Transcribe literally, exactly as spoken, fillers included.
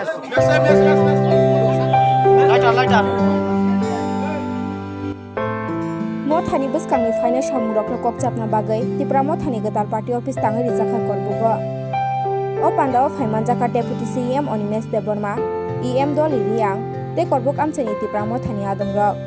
Lighter, lighter. Mothani bwskangni phainai samungrokno kokchapna bagwi Tipra Mothani Gwtal Party Office tangwi rijakha Korbugo. O pandao phaimanjakha Deputy C E M Animesh Debbarma, E M Dolly Reang tei Korbuk amchaini Tipra Mothani adongrok.